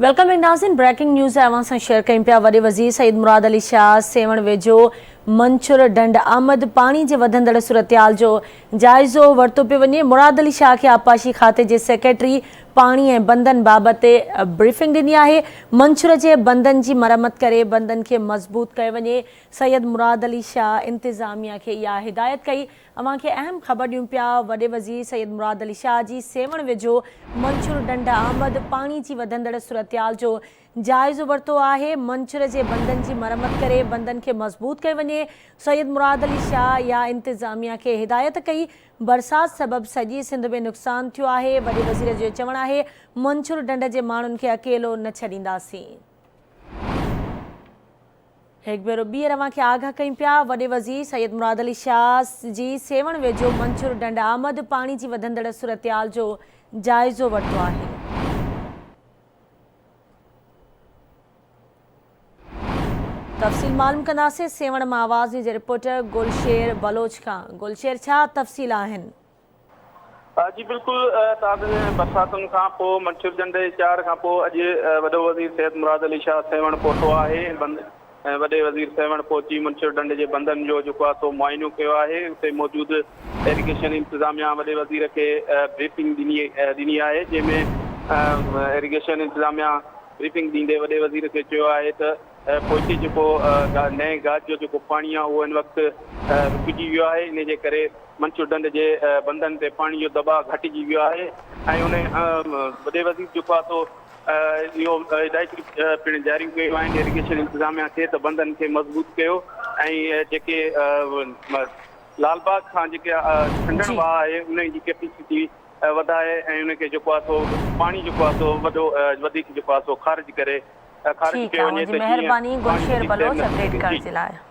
Welcome back ناظرين breaking news اوهان سان شيئر ڪيون پيا وڏي وزير سيد مراد علي شاهه سيوهڻ ويجهو منڇر ڍنڍ آمد پاڻي جي وڌندڙ صورتحال جو جائزو ورتو پيو وڃي مراد علي شاهه کي آبپاشي کاتي جي سيڪريٽري پاڻي ۽ بندن بابت بريفنگ ڏني آهي منڇر جي بندن جي مرمت ڪري بندن کي مضبوط ڪيو وڃي سيد مراد علي شاهه انتظاميا کي اها هدايت ڪئي اوهان کي اهم خبر ڏيون پيا، وڏي وزير سيد مراد علي شاهه جي سيوهڻ ويجهو منڇر ڍنڍ آمد، پاڻي جي وڌندڙ صورتحال جو جائزو ورتو آهي، منڇر جي بندن جي مرمت ڪري بندن کي مضبوط ڪيو وڃي، سيد مراد علي شاهه اها انتظاميا کي هدايت ڪئي، برسات سبب سڄي سنڌ ۾ نقصان ٿيو آهي، وڏي وزير جو چوڻ آهي منڇر ڍنڍ جي ماڻهن کي اڪيلو نه ڇڏينداسين. هڪ ڀيرو ٻيهر اوهان کي آگاهه ڪيون پيا، وڏي وزير سيد مراد علي شاهه جي سيوهڻ ويجهو منڇر ڍنڍ آمد، پاڻي جي وڌندڙ صورتحال جو جائزو ورتو آهي. تفصيل معلوم ڪنداسين سيوهڻ مان آواز نيوز جي رپورٽر گلشير بلوچ کان، گلشير ڇا تفصيل آهن؟ جي بلڪل تازن برساتن کان پوء منڇر ڍنڍ جي چاڙهه کان پوء اڄ وڏو وزير سيد مراد علي شاهه سيوهڻ پهتو آهي ۽ وڏي وزير سيوهڻ پهچي منڇر ڍنڍ جي بندن جو جيڪو آهي سو معائنو ڪيو آهي اتي موجود ايريگيشن انتظاميا وڏي وزير کي بريفنگ ڏني ڏني آهي جنهن ۾ ايريگيشن انتظاميا بريفنگ ڏيندي وڏي وزير کي چيو آهي ته پوئتي جيڪو نئين گاج جو جيڪو پاڻي آهي اهو هن وقت رڪجي ويو آهي ان جي ڪري منڇر ڍنڍ جي بندن تي پاڻي جو دٻاء گهٽجي ويو آهي ۽ ان وڏي وزير جيڪو آهي سو اهو هدايتون پڻ جاري ڪيون آهن ايريگيشن انتظاميا کي ته بندن کي مضبوط ڪيو ۽ جيڪي لال باغ کان جيڪي ڇنڊڻ واهه آهي ان جي ڪيپيسٽي وڌائي ۽ ان کي جيڪو آهي سو پاڻي جيڪو آهي سو وڏو وڌيڪ جيڪو آهي سو خارج ڪري خارج ٺيڪ ڪيو آهي وڃي اوهان جي ته جيئن مهرباني پاڻي گلشير وڌيڪ بلوچ نه ٿي اپڊيٽ سگهي ڪرڻ جي. جي لاء.